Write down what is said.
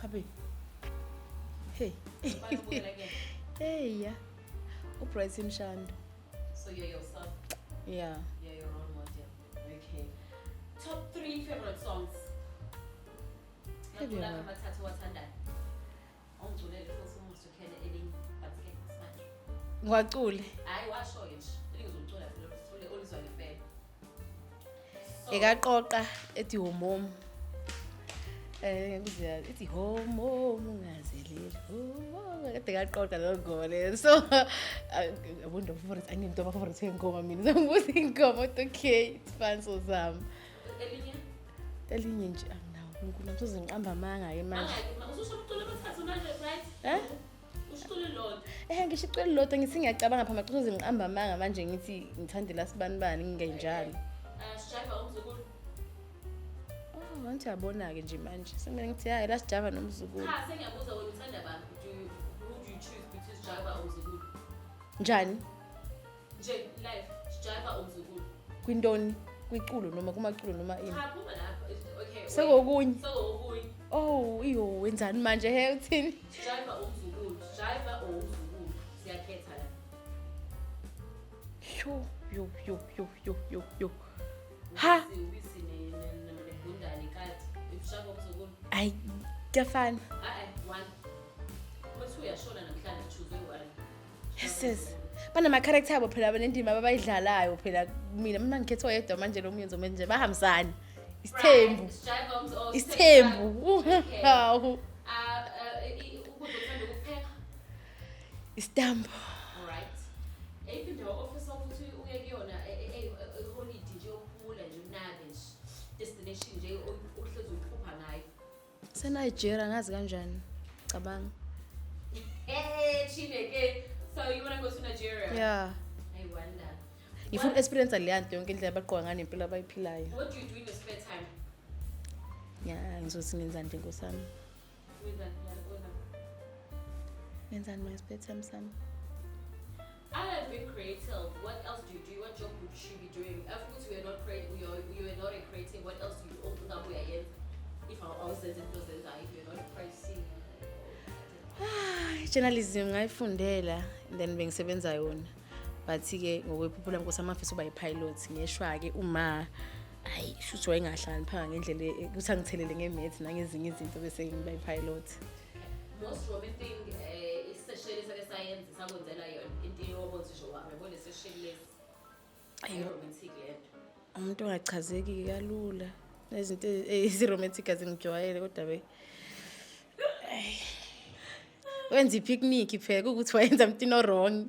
Habe. Hey. Ubani obukela kuyena? Hey ya. UBrighton Shando. So you're yourself. Yeah. You're your role model. Okay. Top three favorite songs. Favorite. Ngicula amathathu owathandayo. Ongiculele futhi uma usukhele elinye, but ke manje. Ngiwacule. Hayi, washo-ke nje. Elinye uzocula phela uthule olizwa ngempela. So, Ekaqoqa ethi homomo. Kuze ithi homomo ungazeleli. Homomo kade kaqoqa leyo ngoma leyo. So yabo ndo favorite, anginto ama favorite ngoma mina. So ngibuza ingoma uthi okay, it's fine, so zama. Elinye? Elinye nje anginawo. uNkulunkulu wami, sozingiqamba amanga ke manje. Mangaki? Ususho umculo amathathu manje, right? Eh? Usho uculo lodwa. Ngisho iculo lodwa, ngithi ngiyacabanga pha maqhuzu, zingiqamba amanga manje, ngithi ngithandela sibani bani ngingenjalo. Sijaiva umzukulu. Oh, ngathi uyabona-ke nje manje. Sekumele ngithi hayi la sijava nomzukulu. Cha, sengiyabuza, wena uthanda bani? Do you who do you choose between Sjava or umzukulu? Njani? Nje life, Sjava or umzukulu? Kwintoni? Kwiculo noma kumaculo noma ini? Cha, phuma lapho. Okay. Wait. Sekokunye. Sekokunye. Oh, iyo wenzani manje he, uthini? Sjava or umzukulu? Sjava or umzukulu? Siyakhetha la. Yo yo yo yo yo yo yo. Ha! Ubisi, ubisi negundane ikati. Sjava umzukulu. Ayi, kuyafana. Ah, one. Mathi uyashona namhlanje, choose one. Yes. Banama-character abo phela, banendima abayidlalayo phela. Mina uma ngikhetha oyedwa manje, lo munye ngizomenza nje bahambisane. Isithembu. Sjava oh, Isithembu. Okay. Hawu. Ukudla othanda ukupheka? Isitambu. Alright. Eyiphi indawo ofisa ukuthi uye kuyona holiday nje, yokuphumula nje, unake nje? Destination nje ohlezi uphupha ngayo. SeNigeria, ngazi kanjani? Cabanga. Hey, Chineke. So you want to go to Nigeria? Yeah. I wonder. Ngifuna experience leya nto yonke, indlela abagqoka ngayo nempilo abayiphilayo. What do you do in your spare time? Ya, ngizothi ngenzani nje, nkosami? Wenzani? Wenzani? Ngenzani my spare time sami? Other than being creative, what else do you do? What job would you be doing? Of course, we are not creative. We are not a creative. What else do you ungabe uyayenza? If I awuzenza into ozenzayo, if you're not pricing. Ah, journalism ngayifundela and then bengisebenza yona. But-ke ngokwephupho lami, nkosi, amafisa uba yi-pilot. Ngeshwa-ke uma hayi, shuthi wayengahlakaniphanga ngendlela ukuthi angithelele nge-maths nangezinye izinto, bese ngiba yi-pilot. Most romantic thing, isesheli sake sayenza, sakwenzela yona into yobona ukuthi nje, wow, yabona isesheli lesi. Ayo. Romantic lento. Umuntu ongachazeki kalula nezinto ezi-romantic azingijwayele, kodwa be wenza i-picnic phela kuwukuthi wayenza mntini o-wrong.